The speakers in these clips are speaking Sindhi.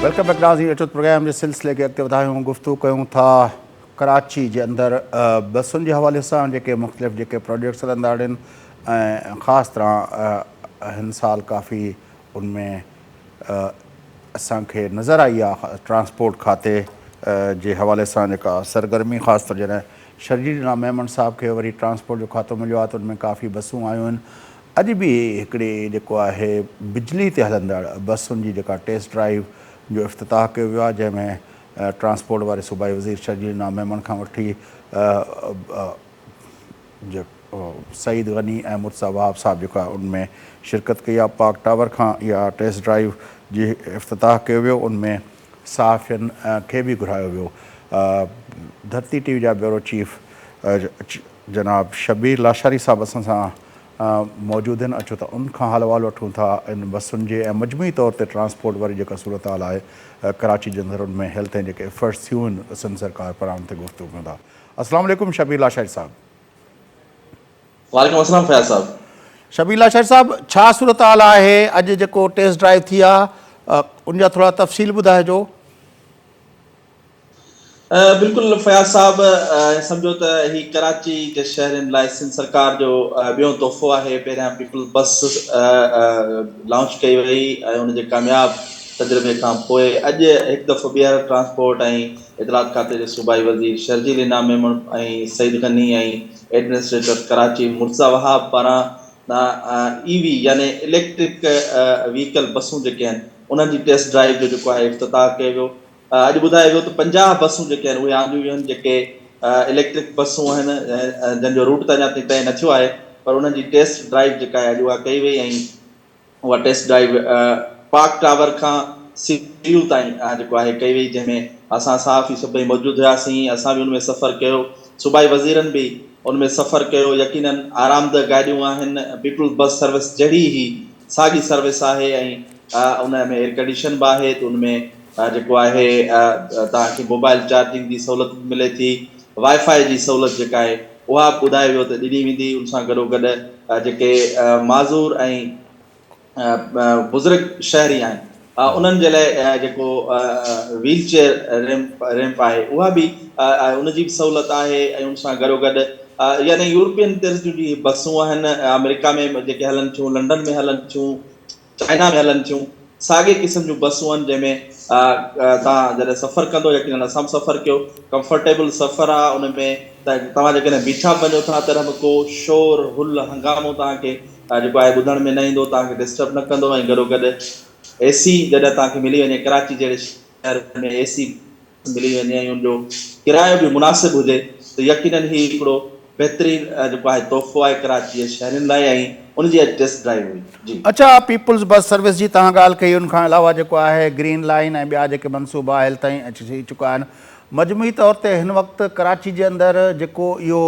Welcome back ناظرين اچو ته پروگرام جي سلسلي کي اڳتي وڌايون گفتگو ڪيون ٿا ڪراچي جي اندر بسن جي حوالي سان جيڪي مختلف جيڪي پروجيڪٽس هلندڙ آهن ۽ خاص طرح هن سال ڪافي ان ۾ اسان کي نظر آئي آهي ٽرانسپورٽ کاتي جي حوالي سان جيڪا سرگرمي خاص طور جڏهن شرجيل انعام ميمڻ صاحب کي وري ٽرانسپورٽ جو کاتو مليو آهي ته ان ۾ ڪافي بسون آيون آهن اڄ به هڪڙي جيڪو آهي بجلي تي هلندڙ بسن جي جيڪا ٽيسٽ ڊرائيو جو افتتاح ڪيو ويو آهي جنهن ۾ ٽرانسپورٽ واري صوبائي وزير شرجيل انعام ميمڻ کان وٺي سعيد غني ۽ مرتضيٰ وهاب صاحب جيڪو آهي ان ۾ شرڪت ڪئي آهي پاڪ ٽاور کان اها ٽيسٽ ڊرائيو جي افتتاح ڪيو ويو ان ۾ صحافين کي به گهرايو ويو ڌرتي ٽي وي جا بيورو چيف جناب شبير لاشاري صاحب اسان سان موجود آهن اچو ته ان کان حال احوال وٺون ٿا ان بسن جي ۽ مجموعي طور تي ٽرانسپورٽ واري جيڪا صورتحال آهي ڪراچي جي اندر ان ۾ هيل تائين جيڪي ايفرٽس ٿيون آهن سنڌ سرڪار پاران ان تي گفتگو ڪيون ٿا السلام عليڪم شبير لاشاري صاحب. وعليڪم السلام فياض صاحب. شبير لاشاري صاحب ڇا صورتحال آهي اڄ جيڪو ٽيسٽ ڊرائيو ٿي آ ان جا ٿورا تفصيل ٻڌائجو. بلڪل فياض صاحب سمجهو ته هي ڪراچي جي شهرين لاء سنڌ سرڪار جو ٻيون تحفو آهي پهريان پيپلز بس لانچ ڪئي وئي ۽ ان جي ڪامياب تجربي کان پوء اڄ هڪ دفعو ٻيهر ٽرانسپورٽ ۽ اطلاعات کاتي جي صوبائي وزير شرجيل انعام ميمڻ ۽ سعيد غني ۽ ايڊمنسٽريٽر ڪراچي مرتضيٰ وهاب پاران اي وي يعني اليڪٽرڪ وهيڪل بسون جيڪي آهن انهن جي ٽيسٽ ڊرائيو جو جيڪو آهي افتتاح ڪيو ويو. اڄ ٻڌايو ويو ته 50 بسون جيڪي آهن اهي آنديون ويون آهن جيڪي اليڪٽرڪ بسون آهن جن جو روٽ ته اڃا تائين طئي نه ٿيو آهي پر انهن جي ٽيسٽ ڊرائيو جيڪا آهي اڄ اها ڪئي وئي ۽ اها ٽيسٽ ڊرائيو پاڪ ٽاور کان سي يو تائين جيڪو آهي ڪئي وئي جنهن ۾ اسان صحافي سڀئي موجود هياسين اسان به ان ۾ سفر ڪيو صوبائي وزيرن به ان ۾ سفر ڪيو يقينن آرامده گاڏيون آهن پيپلز بس سروس جهڙي ئي ساڳي سروس آهي ۽ ان ۾ ايئرڪنڊيشن به آهي ته ان ۾ جيڪو آهي توهان کي موبائل چارجنگ جي سهولت به ملي ٿي وائي فائي جي سهولت جيڪا آهي اها به ٻڌايو ويو ته ڏني ويندي ان سان گڏو گڏ جيڪي معذور ۽ بزرگ شهري آهن انهن جي لاء جيڪو ويل چيئر ريمپ ريمپ آهي اها به ان جي به سهولت آهي ۽ ان سان گڏو گڏ يعني يورپين طرز جون جي بسون آهن آمريڪا ۾ جيڪي هلن ٿيون لنڊن ۾ هلن ٿيون چائنا ۾ هلن ٿيون ساڳي قسم جون بسون آهن جنهن ۾ توهان جڏهن سفر ڪندو يقينن اسان به سفر ڪيو ڪمفرٽيبل سفر آهي ان ۾ توهان جيڪڏهن بيٺا به وڃو ٿا تڏهن به ڪو شور هل هنگامو توهان کي جيڪو آهي ٻڌڻ ۾ نه ايندو توهان کي ڊسٽرب نه ڪندو ۽ گڏو گڏ اي سي جڏهن توهان کي ملي وڃي ڪراچي جهڙي شهر ۾ اي سي ملي وڃي ۽ ان جو ڪرايو به مناسب هجي ته يقينن هي هڪڙو بهترين جيڪو آهي تحفو آهي ڪراچي جي شهرين لاء ۽ ان جي اڄ ٽيسٽ ڊرائيو هئي جي. اڇا پيپلز بس سروس جي توهان ڳالهه ڪئي ان کان علاوه جيڪو آهي گرين لائين ۽ ٻيا جيڪي منصوبا هيل تائين اچي ٿي چڪا آهن مجموعي طور تي هن وقت ڪراچي جي اندر جيڪو اهو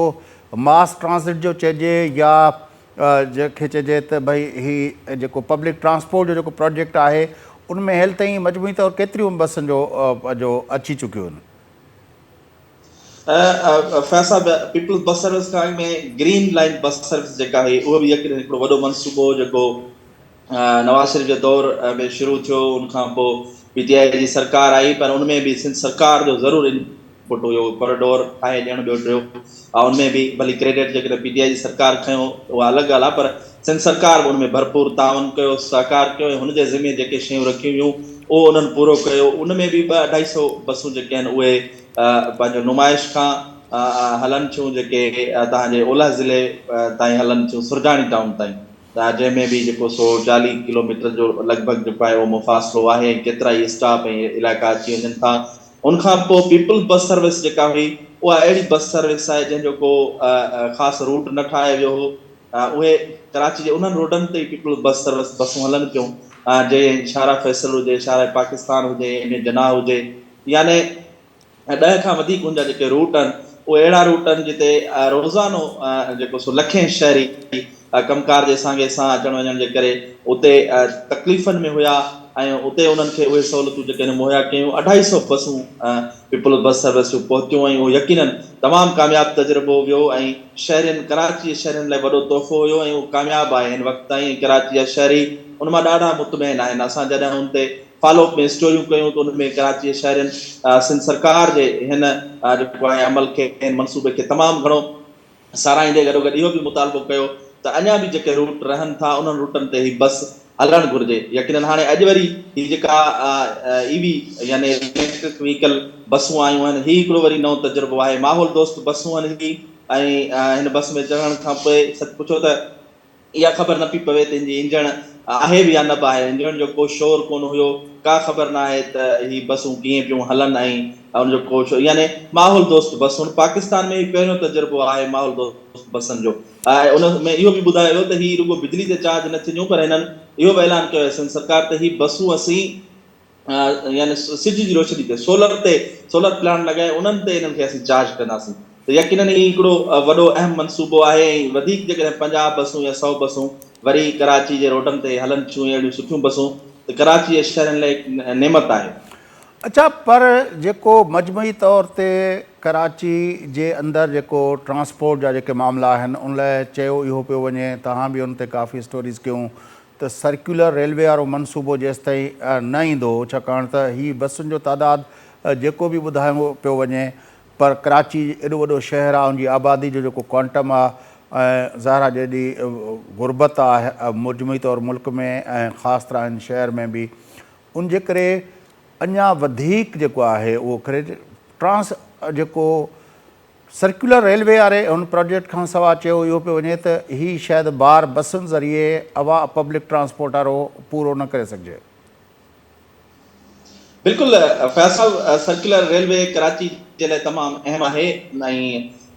ماس ٽرانزٽ جو چئجي يا جنهن کي چئجي ته ڀئي هي جيڪو پبلڪ ٽرانسپورٽ جو جيڪو پراجيڪٽ آهي ان ۾ هيل تائين مجموعي طور ڪيتريون بسن جو جو اچي چڪيون آهن؟ فيض صاحب پيپلز بس سروس کان اڳ ۾ گرين لائين بس سروس جيڪا آهي اهو به يقينن هڪڙو وڏو منصوبو هو جيڪو نواز شريف جي دور ۾ شروع ٿيو ان کان پوء پي ٽي آء جي سرڪار آئي پر ان ۾ به سنڌ سرڪار جو ضرور ان پٽ هيو ڪوريڊور ٺاهي ڏيڻ ٻيو ٽيو ان ۾ به ڀلي ڪريڊٽ جيڪڏهن پي ٽي آء جي سرڪار کنيو اها الڳ ڳالهه آهي پر سنڌ سرڪار به ان ۾ ڀرپور تعاون ڪيو سهڪار ڪيو ۽ هن جي ذمي جيڪي شيون رکيون ويون اهو انهن پورو ڪيو ان ۾ به ٻه اڍائي سو بسون جيڪي آهن اهي پنهنجو نمائش کان هلن ٿيون جيڪي توهان جي اولهه ضلعي تائين هلن ٿيون سرجاڻي ٽائون تائين جنهن ۾ به جيڪو سو 40 ڪلو ميٽر جو لڳ ڀڳ جيڪو آهي اهو مفاصلو آهي ۽ ڪيترائي اسٽاپ ۽ علائقا اچي وڃن ٿا. ان کان پوء پيپلز بس سروس جيڪا هئي اها اهڙي بس سروس آهي جنهن جو ڪو خاص روٽ نه ٺاهيو ويو هو. اهي ڪراچي جي انهن روڊن تي ئي پيپلز بس سروس بسون هلن پيون جيئن شارع فيصل هجي، شارع پاڪستان هجي، ايم اي جناح هجي يعني ۽ ڏهه کان وڌيڪ ان جا جيڪي روٽ آهن اهي اهڙا روٽ آهن جتي روزانو جيڪو سو لکين شهري ڪم ڪار جي سانگي سان اچڻ وڃڻ جي ڪري اتي تڪليفن ۾ هيا ۽ اتي انهن کي اهي سهولتون جيڪي آهن مهيا ڪيون اڍائي سو بسون پيپلز بس سروس جون پهتيون ۽ اهو يقينن تمام ڪامياب تجربو ويو ۽ شهرين ڪراچي جي شهرين لاء وڏو تحفو هيو ۽ اهو ڪامياب آهي هن وقت تائين ۽ ڪراچي جا شهري ان مان ڏاڍا مطمئن آهن اسان جڏهن ان تي فالو اپ ۾ اسٽوريون ڪيون ته ان ۾ ڪراچي جي شهرين سنڌ سرڪار جي هن جيڪو آهي عمل کي هن منصوبي کي تمام گهڻو ساراهيندي گڏوگڏ اهو به مطالبو ڪيو ته اڃا به جيڪي روٽ رهن ٿا انهن روٽن تي هي بس هلڻ گهرجي. يقينن هاڻي اڄ وري هي جيڪا اي وي يعني اليڪٽرڪ وهيڪل بسون آيون آهن هي هڪڙو وري نئون تجربو آهي. ماحول دوست بسون آهن هي ۽ هن بس ۾ چڙهڻ کان پوء سچ پڇو ته اها خبر نه پئي پوي ته هن جي انجڻ آهي به يا نه به آهي. انجڻ جو ڪو شور ڪونه هيو. ڪا خبر نه آهي ته هي بسون ڪيئن پيون هلن ۽ ان جو ڪو شور يعني ماحول دوست بسون پاڪستان ۾ هي پهريون تجربو آهي ماحول دوست بسن جو ۽ ان ۾ اهو به ٻڌايو ويو ته هي رڳو بجلي تي چارج نه ٿينديون پر هنن اهو به اعلان ڪيو آهي سنڌ سرڪار ته هي بسون اسين يعني سج جي روشني تي سولر تي سولر پلانٽ لڳائي انهن تي انهن کي اسين چارج ڪنداسين ته يقينن هي هڪڙو وڏو اهم منصوبو آهي ۽ وڌيڪ جيڪڏهن 50 بسون يا 100 بسون وري ڪراچي جي روڊن تي هلن ٿيون اهڙيون سٺيون بسون ته ڪراچي جي شهرين لاء هڪ نعمت آهي. اڇا پر جيڪو مجموعي طور تي ڪراچي جي اندر جيڪو ٽرانسپورٽ جا جيڪي معاملا آهن ان لاء چيو اهو پيو وڃي توهان به ان تي ڪافي اسٽوريز ڪيون ته سرڪيولر ريلوي وارو منصوبو جيستائين نه ايندو ڇاڪاڻ ته هي بسن جو تعداد جيڪو به ٻڌايو پيو وڃي پر ڪراچي ايڏو وڏو شهر آهي ان جي آبادي جو جيڪو ڪوانٽم آهي ۽ ظاهر آهي جيڏي غربت آهي مجموعي طور ملڪ ۾ ۽ خاص طرح هن شهر ۾ به ان جي ڪري اڃا وڌيڪ جيڪو آهي اهو ٽرانس جيڪو سرڪيولر ريلوي واري ان پراجيڪٽ کان سوا چيو اهو پيو وڃي ته هي شايد بار بسن ذريعي عوا پبلڪ ٽرانسپورٽ وارو پورو نه ڪري سگهجي. بلڪل فياض صاحب سرڪيولر ريلوي ڪراچي جي لاء تمام اهم آهي ۽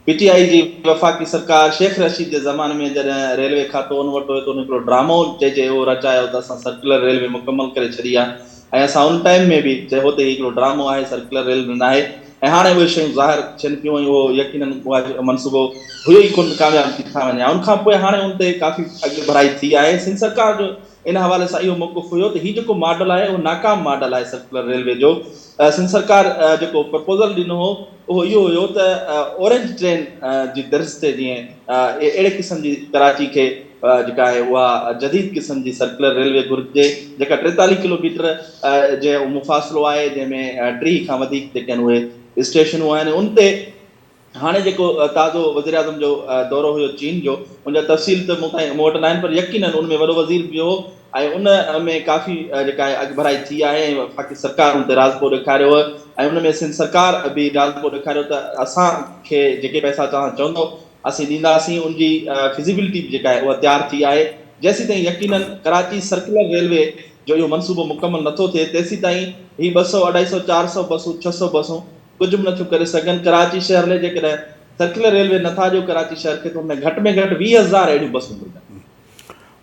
پي ٽي آء جي وفاقي سرڪار شيخ رشيد جي زماني ۾ جڏهن ريلوي کاتو ان وٽ هيو ته ان هڪڙو ڊرامو چئجي اهو رچايو ته اسان سرڪيولر ريلوي مڪمل ڪري ڇڏي آهي ۽ اسان ان ٽائيم ۾ به چيو هو ته هي هڪڙو ڊرامو آهي سرڪيولر ريلوي ناهي ۽ هاڻي اهي شيون ظاهر ٿين پيون ۽ اهو يقينن اها منصوبو هيو ئي ڪونه ته ڪامياب ٿي ٿا وڃي ها ان کان پوء هاڻي ان تي ڪافي اڳڀرائي ٿي آهي سنڌ سرڪار جو ان حوالي سان اهو موقف هيو ته هي جيڪو ماڊل آهي اهو ناڪام ماڊل آهي سرڪيولر ريلوي جو سنڌ سرڪار جيڪو پرپوزل ڏنو هو اهو اهو هيو ته اورينج ٽرين جي طرز تي جيئن اهڙي قسم جي ڪراچي کي جيڪا آهي اها جديد قسم جي سرڪلر ريلوي گهرجي جيڪا 43 ڪلو ميٽر جي مفاصلو آهي جنهن ۾ 30 کان وڌيڪ جيڪي آهن اهي اسٽيشنون آهن ان تي هاڻي جيڪو تازو وزيراعظم جو دورو هيو چين جو ان جا تفصيل ته مون تائين مون وٽ ناهن پر يقينن ان ۾ وڏو وزير به هو ۽ ان ۾ ڪافي جيڪا آهي اڳڀرائي ٿي آهي ۽ وفاقي سرڪار ان تي راضپو ڏيکاريو هو ۽ ان ۾ سنڌ سرڪار به راضپو ڏيکاريو ته اسان کي جيڪي پئسا توهان چوندو اسين ڏينداسين ان جي فزيبلٽي به جيڪا آهي اها تيار ٿي آهي جيسيتائين يقينن ڪراچي سرڪلر ريلوي جو اهو منصوبو مڪمل نٿو ٿئي تيسيتائين هي 200 250 400 بسون 600 بسون ڪجهه به نٿيون ڪري سگهن ڪراچي شهر لاء جيڪڏهن سرڪلر ريلوي نٿا ڏيو ڪراچي شهر کي ته ان ۾ گهٽ ۾ گهٽ 20 هزار اهڙيون بسون گهرجن.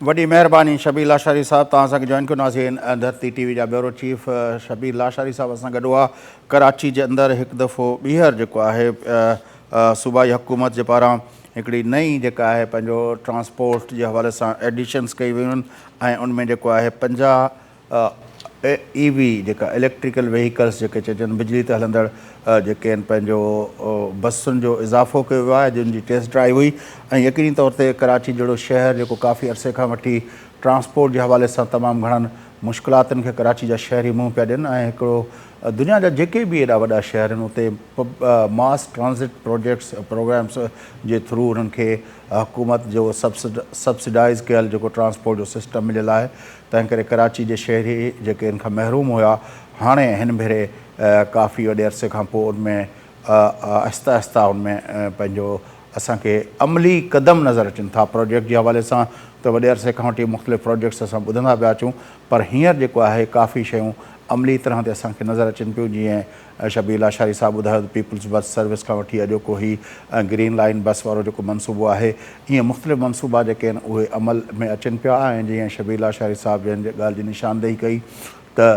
وڏي مهرباني شبير لاشاري صاحب توهان اسان کي جوائن ڪيو ناظرين ڌرتي ٽي وي جا بيورو چيف شبير لاشاري صاحب اسان گڏ هئا ڪراچي جي اندر هڪ دفعو ٻيهر جيڪو آهي صوبائي حڪومت جي پاران هڪڙي نئين جيڪا آهي پنهنجو ٽرانسپورٽ جي حوالي سان ايڊيشنس ڪئي ويون آهن ۽ ان ۾ جيڪو آهي 50 اي وي جيڪا اليڪٽريڪل وهيڪلز جيڪي چئجن بجلي تي هلندڙ جيڪي آهن پنهنجو بسن جو اضافو ڪيو ويو آهي جن جي ٽيسٽ ڊرائيو هئي ۽ يقيني طور تي ڪراچي جهڙو شهر جيڪو ڪافي عرصي کان وٺي ٽرانسپورٽ جي حوالي سان تمام گهڻن مشڪلاتن کي ڪراچي جا شهري منهن پيا ڏين ۽ هڪڙو دنيا جا جيڪي به ايڏا وڏا شهر آهن اتي ماس ٽرانزٽ پروجيڪٽس پروگرامس جي ٿرو انهن کي حڪومت جو سبسڊائز ڪيل جيڪو ٽرانسپورٽ جو سسٽم مليل آهي تنهن ڪري ڪراچي جي شهري جيڪي ان کان محروم هيا هاڻي هن ڀيري ڪافي وڏي عرصي کان پوء ان ۾ آهستي آهستي ان ۾ پنهنجو اسان کي عملي قدم نظر اچن ٿا پروجيڪٽ جي حوالي سان ته وڏي عرصي کان وٺي مختلف پروجيڪٽس اسان ٻڌندا پيا اچون پر هينئر جيڪو آهي ڪافي شيون عملي طرح تي اسان کي نظر اچن پيون جيئن شبير لاشاري صاحب ٻڌايو ته پيپلز بس سروس کان وٺي اڄوڪو هي گرين لائين بس وارو جيڪو منصوبو آهي ايئن مختلف منصوبا جيڪي آهن اهي عمل ۾ اچن پيا ۽ جيئن شبير لاشاري صاحب جنهن ڳالهه جي نشاندهي ڪئي ته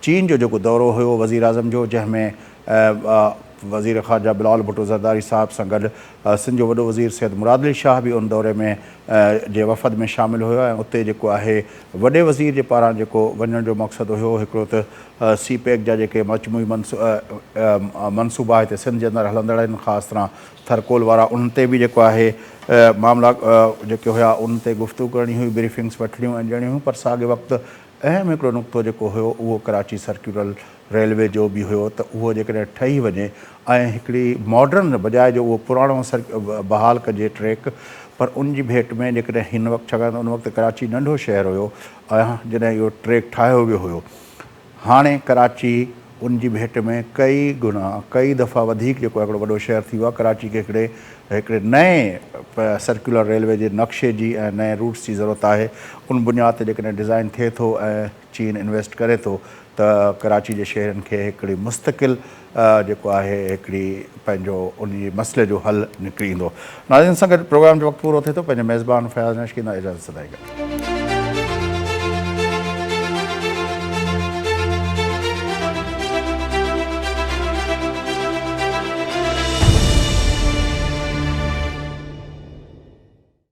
چين جو جيڪو دورو هيو وزيراعظم جو جنهن ۾ وزير خارجه بلاول ڀٽو زرداري صاحب سان گڏ سنڌ جو وڏو وزير سيد مراد علي شاهه به ان دوري ۾ جي وفد ۾ شامل هيو ۽ اتي جيڪو آهي وڏي وزير جي پاران جيڪو وڃڻ جو مقصد هيو هڪڙو ته سي پيڪ جا جيڪي مجموعي منصوبا هتي سنڌ جي اندر هلندڙ آهن خاص طرح ٿرڪول وارا انهن تي به جيڪو آهي معاملا جيڪي هيا انهن تي گفتگو ڪرڻي هئي بريفنگس وٺڻيون ۽ ڏيڻيون هيون پر ساڳي وقت اهم هڪڙو نقطو جيڪو هيو اهو ڪراچي سرڪيولر ريلوي جو به هيو ته اهو جيڪڏهن ٺهي وڃي ۽ هڪڙي ماڊرن بجاء جو اهو پراڻو بحال ڪجي ٽريڪ پر ان جي ڀيٽ ۾ جيڪڏهن هن وقت ڇاڪاڻ ته ان وقت ڪراچي ننڍو شهر هيو ۽ جڏهن اهو ٽريڪ ٺاهيو ويو هيو هاڻي ڪراچي ان جي ڀيٽ ۾ ڪئي گنا ڪئي دفعا وڌيڪ جيڪو هڪڙو وڏو شهر ٿي ويو آهي ڪراچي کي هڪڙي هڪڙي نئين سرڪيولر ريلوي جي نقشي جي ۽ نئين روٽس جي ضرورت آهي ان بنياد تي جيڪڏهن ڊزائن ٿئي ٿو ۽ چين انويسٽ ڪري ٿو ته ڪراچي جي شهرين کي هڪڙي مستقل جيڪو آهي هڪڙي پنهنجو ان جي مسئلي جو حل نڪري ايندو. ناظرين سان گڏ پروگرام جو وقت پورو ٿئي ٿو پنهنجي ميزبان فياض نشڪي کان اجازت سدائين گڏ.